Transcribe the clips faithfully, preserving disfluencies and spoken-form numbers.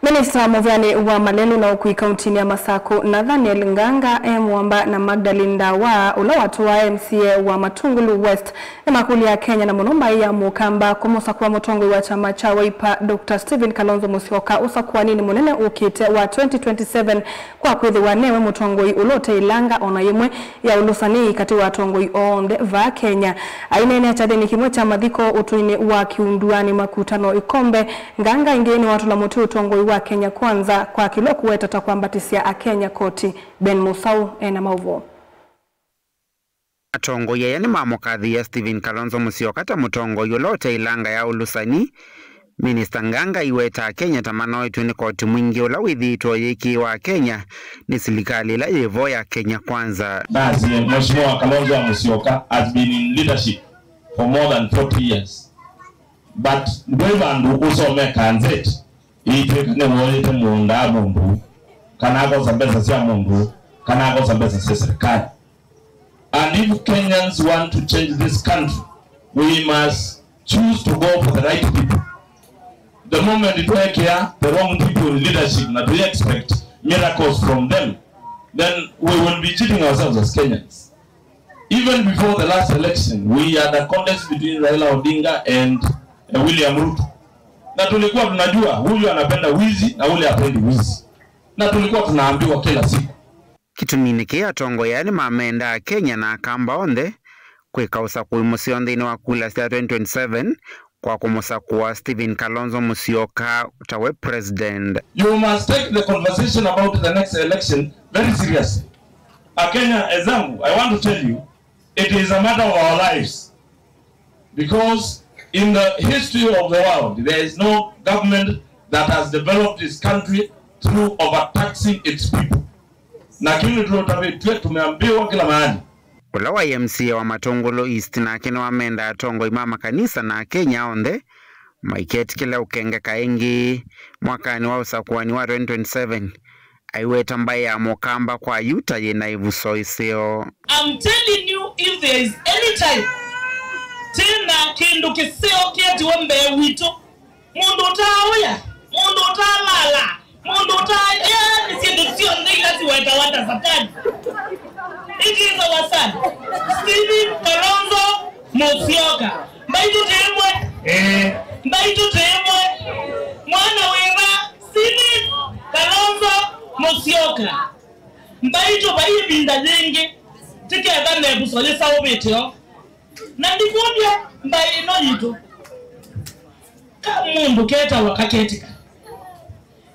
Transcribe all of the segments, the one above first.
Minista mũvĩanĩ wa malelũ na ũkui kauntinĩ ya Masakũ, Nathaniel Nganga, e mũamba na Magdalene Ndawa, ũla watũaa M C A wa Matungulu West, nĩmakũlya Akenya na mũno mbaĩ ya Mũkamba kũmũsakũa mũtongoi wa kyama kya Wiper, Doctor Stephen Kalonzo Musyoka, ũsakũaninĩ mũnene ũkĩte wa twenty twenty-seven, kwa kwĩthĩwa newe mũtongoi ũla ũteĩlanga o na yĩmwe ya ũlũsani katĩ wa atongoi onthe vaa Kenya. Aineenea kyathĩnĩ kĩmwe kya mathiko ũtũinĩ wa Kiunduani Makutano Ikombe, Nganga ĩngĩ nĩwatũla mũtĩ ũtongoi wa Kenya Kwanza kwa kĩla ũkũweta ta kwambatĩsya Akenya koti. Ben Musau ena maũvoo. Atongoi aya nĩmamũkathĩĩa Stephen Kalonzo Musyoka ta mũtongoi ũla ũteĩlanga ya ũlũsani. Minista Nganga aiweta Akenya ta manoetw'e nĩ koti mwingĩ ũla wĩthĩĩtwe ũyĩkĩĩwa Akenya nĩ silikalĩ ĩla yĩ vo ya Kenya Kwanza. Nasi, Mheshimiwa Kalonzo wa Musyoka has been in leadership for more than forty years. But ndwĩ vandũ ũsome kanzeti ĩitwĩka nĩwoyĩte mũũnda wa mũndũ, kana akosa mbesa sya mũndũ, kana akosa mbesa sya serikali. And if Kenyans want to change this country, we must choose to go for the right people. The moment twekĩa the wrong people in leadership na tũi expect miracles from them, then we will be cheating ourselves as Kenyans. Even before the last election, we had a contest between Raila Odinga and, uh, William Ruto. Na tulikuwa tunajua huyu anapenda wizi na ule hapendi wizi. Na tulikuwa tunaambiwa kila siku. Kĩtuminĩ kĩĩ, atongoi aya nĩmamendaa Akenya na Akamba onthe kwĩka ũsakũi mũseo nthĩnĩ wa kula sya twenty twenty-seven kwa kũmũsakũa Stephen Kalonzo Musyoka ta we president. You must take the conversation about the next election very seriously. Akenya wenzangu, I want to tell you, it is a matter of our lives. Because in the history of the world, there is no government that has developed this country through overtaxing its people. Na kĩu nĩtũtavĩtw'e, tumeambiwa kila mahali. Ũla waĩ M C A wa Matungulu East nake nĩwamenda atongoi ma makanisa na Akenya onthe maiketĩkĩle ũkengeka ĩngĩ mwakanĩ wa ũsakũani wa twenty twenty-seven. Aiweta mbaĩ ya Mũkamba kwa yu ta yĩ na ĩvuso ĩseo. I'm telling you, if there is any time tena kĩndũ kĩseo kĩetiwe mbee witũ, mũndũ ũtaaũya, mũndũ ũtaalala, mũndũ ũtaa, yani syĩndũ syonthe ila siwetawa ta Satani. It is our son, Stephen Kalonzo Musyoka. Mbaitũ tĩmwe. Eh. Mbaitũ tĩmwe. Mwana wĩva? Stephen Kalonzo Musyoka. Mbaitũ vai ĩvinda yĩngĩ tĩkethane ĩvuso yĩsaũvĩte o. Na ndikũlya mbaĩ ĩno yitũ, ka mũndũ ketawa kaketĩka.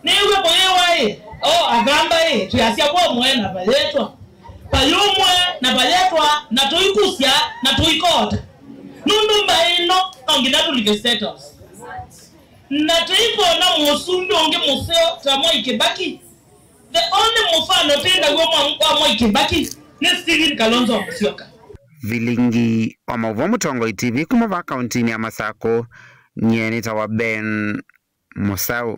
Nĩw'e kũyĩwa ĩ, o Akamba ĩ, twĩasya vomwe na vayetwa, vayũmwe na vayetwa, na tũikusya na tũikota. Nũndũ mbaĩ ĩno no nginya tũlike State House. Na tũikona mũsumbĩ ũngĩ mũseo ta Mwai Kĩbaki. The only mũfano twĩ naw'o mwa, wa Mwai Kĩbaki nĩ Stephen Kalonzo Musyoka. Vilingi wa maũvoo Mũtongoi T V kuma vaa kauntinĩ ya Masakũ, nyie nĩtawa Ben Mũsaũ.